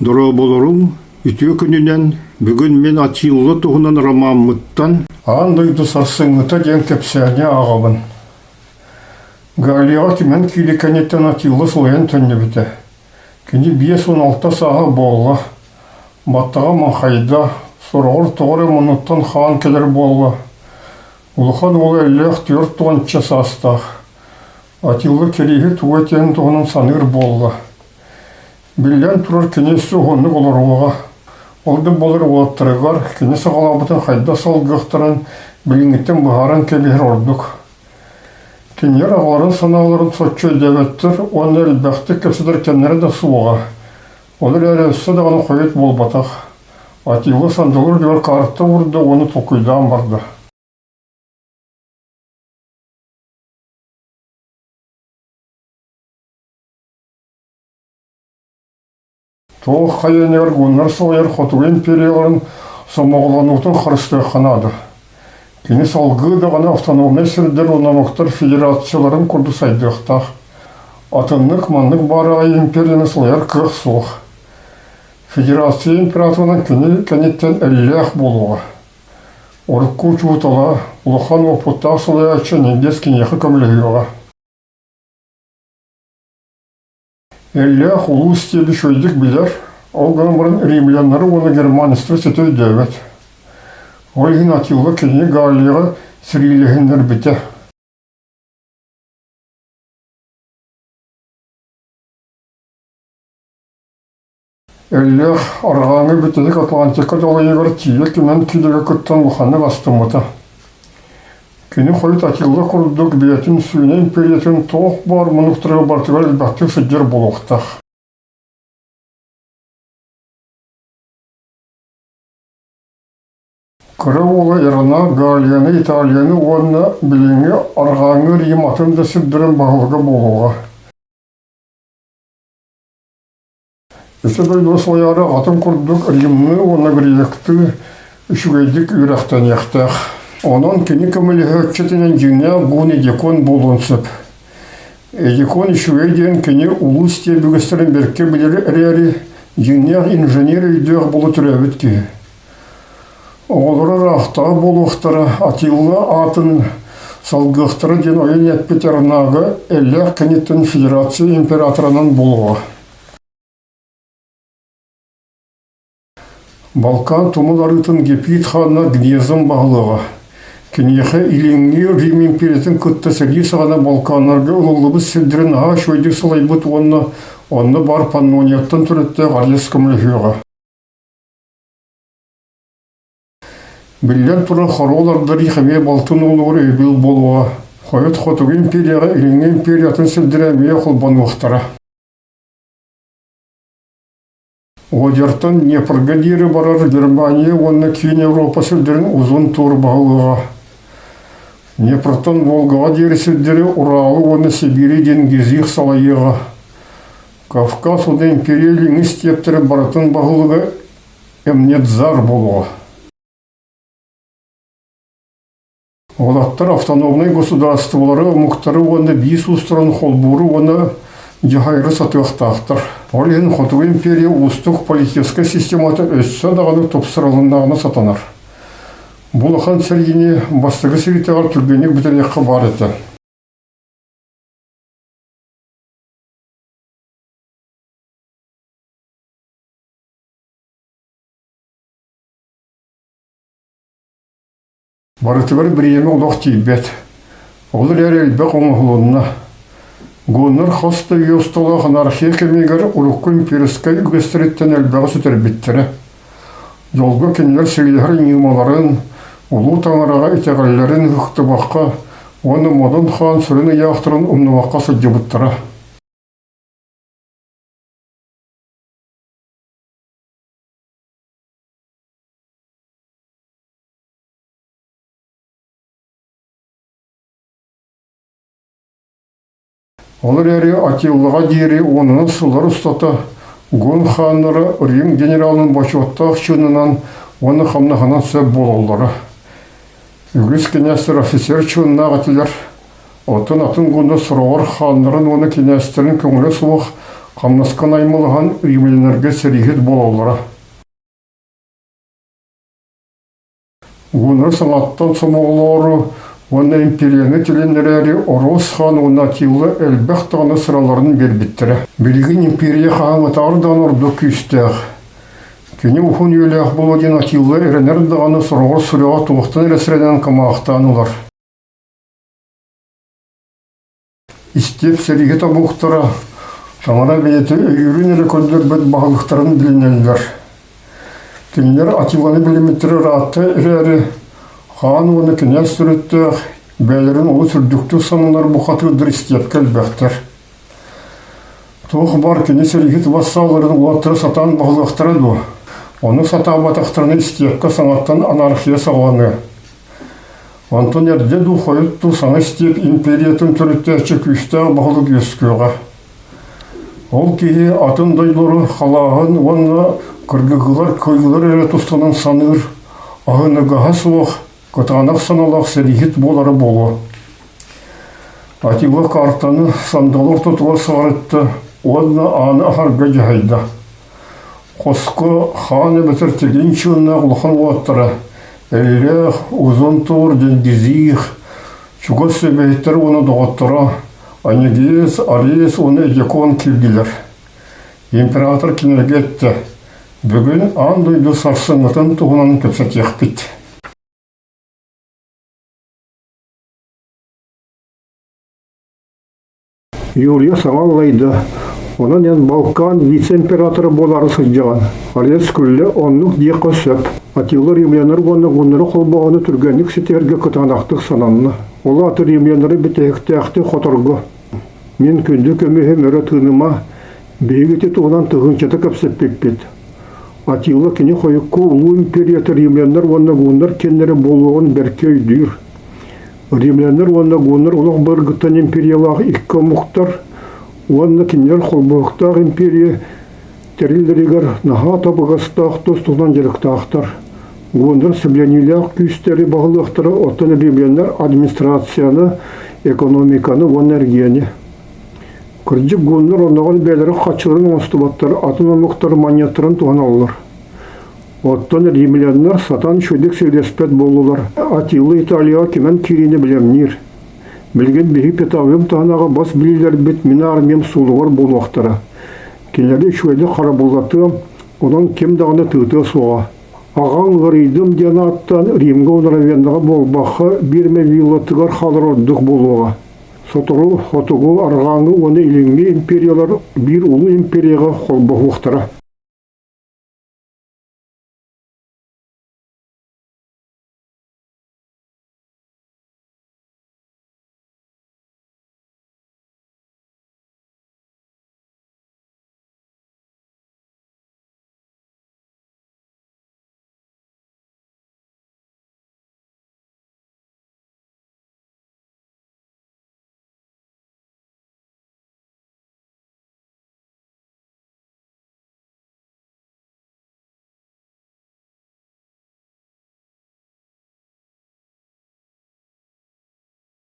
Дорооболоруҥ, үтүө күнүнэн! Бүгүн мин Атилла туһунан ромаммыттан «Аан дойду сарсыҥҥыта» диэн кэпсээни ааҕабын. Галияҕа кимэн киирии кэнниттэн Атилла сылайан төннүбүтэ. Кини 56 сааһа буолла, баттаҕа маҥхайда, сороҕор тоҕо эрэ муннуттан хаан кэлэр буолла. Улахан уола Эллээх түөрт уонча саастаах. Атилла кирииһи тугу этиэн туһунан саныыр буолла. Биллэн турар, кини өссө уһуннук олоруоҕа. Ол да буоллар уолаттарыгар кини саҕалаабытын хайдах салгыахтарын билиҥҥиттэн быһааран кэбиһэр ордук. Кинилэр аҕаларын санааларын соччо өйдөөбөттөр уонна элбэхтик кэпсэтэр кэмнэрэ да суоҕа. Ол эрээри өссө даҕаны хойут буолбатах. Атилла сандалы үрдүгэр карта уурда уонна толкуйдаан барда. Туох хайаныгар гуннар салайар хотугу империяларын сомоҕолонуутун харыстыахха наада. Кини салгыы даҕаны автономнай сирдэр уонна омуктар федерацияларын курдук сайдыахтаах. Атыннык маннык баараҕай империяны салайар кыах суох. Федерация императорынан кини кэнниттэн эллээх буолуоҕа. Урукку учуутала, улахан уопуттаах салайааччы Ньиндиэс киниэхэ көмөлөһүөҕэ. Эллээх улуус диэби үчүгэйдик билэр, ол гынан баран римляннары уонна германецтары ситэ өйдөөбөт. Ол иһин Атилла кинини Галлияҕа сэриилэһиннэрбитэ. Эллээх арҕааҥҥы бүтэһик Атлантика далайыгар тиийэ кимэн киириигэ кыттан улаханнык астыммыта. Кини хойут Атилла курдук бэйэтин сүүнэ империятын туох баар муннуктарыгар барытыгар элбэхтик сылдьар буолуохтаах. Кыра уола Ирана Галияны, Италияны уонна билиҥҥи Арҕааҥҥы Рим атын да сирдэрин баһылыга буолуоҕа. Ити дойду салайаары аҕатын курдук римныы уонна гректыы үчүгэйдик үөрэхтэниэхтээх. Онон кини көмөлөһөөччүтүнэн дьиҥнээх гун Эдикон буолуон сөп. Эдикон үчүгэй диэн кини улуус диэн үгэстэрин бэркэ билэр эрээри, дьиҥнээх инженер өйдөөх буола төрөөбүт киһи. Оҕолоро ыраахтааҕы буолуохтара, Атилла аатын салгыахтара диэн ойон эппит Эрнага Эллээх кэнниттэн федерация императорынан буолуоҕа. Балкан тумул арыытын Гепид хаана Гнезон баһылыга. Киниэхэ Илиҥҥи Рим империятын кытта сэрии саҕана Балканнарга ылыллыбыт сирдэрин наһаа үчүгэйдик салайбыт уонна онно баар Паннонияттан төрүттээх Арес көмөлөһүөҕэ. Биллэн турар, хоруол Ардарих эмиэ балтын уолугар өйөбүл буолуоҕа. Хойут Хотугу империяҕа Илиҥҥи империя атын сирдэрэ эмиэ холбонуохтара. Одертан Днепрга диэри барар Германия уонна Киин Европа сирдэрин узун туор баһылыга. Днепртан Волгаҕа диэри сирдэри Уралы уонна Сибиири диэн Гизих салайыаҕа. Кавказ уонна империя илиҥҥи стептэрэ барытын баһылыга Эмнедзар буолуоҕа. Уолаттар автономнай государстволары, омуктары уонна биис уустарын холбууру уонна дьаһайары сатыахтаахтар. Ол иһин Хотугу империя уустук политическай системата өссө даҕаны тупсарылыннаҕына сатанар. Бу улахан сэриини бастакы сиритэҕэр түргэнник бүтэриэххэ баар этэ. Барытыгар бириэмэ олох тиийбэт. Ол эрээри элбэх оҥоһулунна. Гуннар хас да үйэ усталаах анархия кэмигэр урукку имперскай үгэстэриттэн элбэҕи сүтэрбиттэрэ. Дьолго кинилэр сэриилэһэр ньыымаларын, улуу таҥараҕа итэҕэллэрин ыһыктыбакка уонна Модун хаан сүрүн ыйаахтарын умнубакка сылдьыбыттара. Ол эрээри Атиллаҕа диэри уонунан сыллар устата Гун хааннара Рим генералын бочуоттаах чыынынан уонна хамнаһынан сөп буолаллара. Үгүс кинээстэр офицер чыыннаах этилэр, оттон атын гуннар сороҕор хааннарын уонна кинээстэрин көҥүлэ суох Хамнаска наймылаһан римляннарга сэрииһит буолаллара. Гуннары саҥаттан сомоҕолоору уонна империяны тилиннэрээри Оруос хаан уонна Атилла элбэх даҕаны сыраларын биэрбиттэрэ. Билигин империя хаһааҥҥытааҕар даҕаны ордук күүстээх. Кини уһун үйэлээх буолуо диэн Атилла эрэнэр даҕаны сороҕор сүрэҕэ туохтан эрэ сэрэнэн камаахтаан ылар. Истиэп сэриигэ тобуктара таҥара бэйэтэ өйүүрүн эрэ көрдөрбөт баһылыктарын билинэллэр. Кинилэр Атиланы билиммиттэрэ ыраатта эрээри, хаан уонна кинээс төрүттээх, бэйэлэрин олус үрдүктүк сананар бухатыырдар истиэпкэ элбэхтэр. Туох баар кини сэрииһит вассалларын уолаттара сатаан баһылыахтара дуо? Ону сатаабатахтарына истиэпкэ саҥаттан анархия саҕаланыа. Онтон эрдэ дуу, хойут дуу саҥа истиэп империятын төрүттээччи күүстээх баһылык үөскүөҕэ. Ол киһи атын дойдулары халааһын уонна кыргыгылар кыайыылар эрэ тустанан саныыр, аһыныгаһа суох, кытаанах санаалаах сэрииһит буолара буолуо. Атила картаны сандалы ортотугар саҕарытта уонна ааны аһарга дьаһайда. Хоско хаан эбэтэр тигин чыыннаах улахан уолаттара Эллээх, Узун Туур, Диндизиих, чугас сүбэһиттэр уонна доҕотторо Анегиес, Арес уонна Эдекон киирдилэр. Император кинилэргэ эттэ: «Бүгүн аан дойду сарсыҥҥытын туһунан кэпсэтиэхпит». Юлия саҥа аллайда, онон эн Балкан вице-императора буолаары сылдьаҕын. Арес күллэ, оннук диэххэ сөп. Атилла римляннары уонна гуннары холбооһуну түргэнник ситиһэргэ кытаанахтык сананна. Ол аата римляннары бүтэһиктээхтик хоторго. Мин күндү көмүһүм өрө тыыныма, биһиги ити туһунан тыһыынчата кэпсэппиппит. Атилла кини хойукку улуу империята римляннар уонна гуннар киэннэрэ буолуоҕун бэркэ өйдүүр. Римляннар уонна гуннар олох былыргыттан империялаах икки омуктар уонна кинилэр холбоһуктаах империя тэриллэригэр наһаа табыгастаах тус-туһунан дьарыктаахтар. Гуннар сэбилэниилээх күүстэри баһылыахтара, оттон римляннар администрацияны, экономиканы уонна эргиэни. Кырдьык гуннар онноҕор бэйэлэрин хаччыларын оҥостубаттар, атын омуктар манньыаттарын туһаналлар. Оттон римляннар сатаан үчүгэйдик сирдэспэт буоллулар. Атилла Италияҕа кимэн киириини бэлэмниир. Билигин биһи Петавиум таһынааҕы бас билиилэрбит мин армиям суолугар буолуохтара. Кинилэри үчүгэйдик харабыллатыам, онон ким даҕаны тыытыа суоҕа. Аҕаҥ ыарыйдым диэн ааттаан Римҥэ уонна Равеннаҕа буолбакка, биир эмэ виллатыгар хаалар ордук буолуоҕа. Сотору хотугу, арҕааҥҥы уонна илиҥҥи империялар биир улуу империяҕа холбоһуохтара.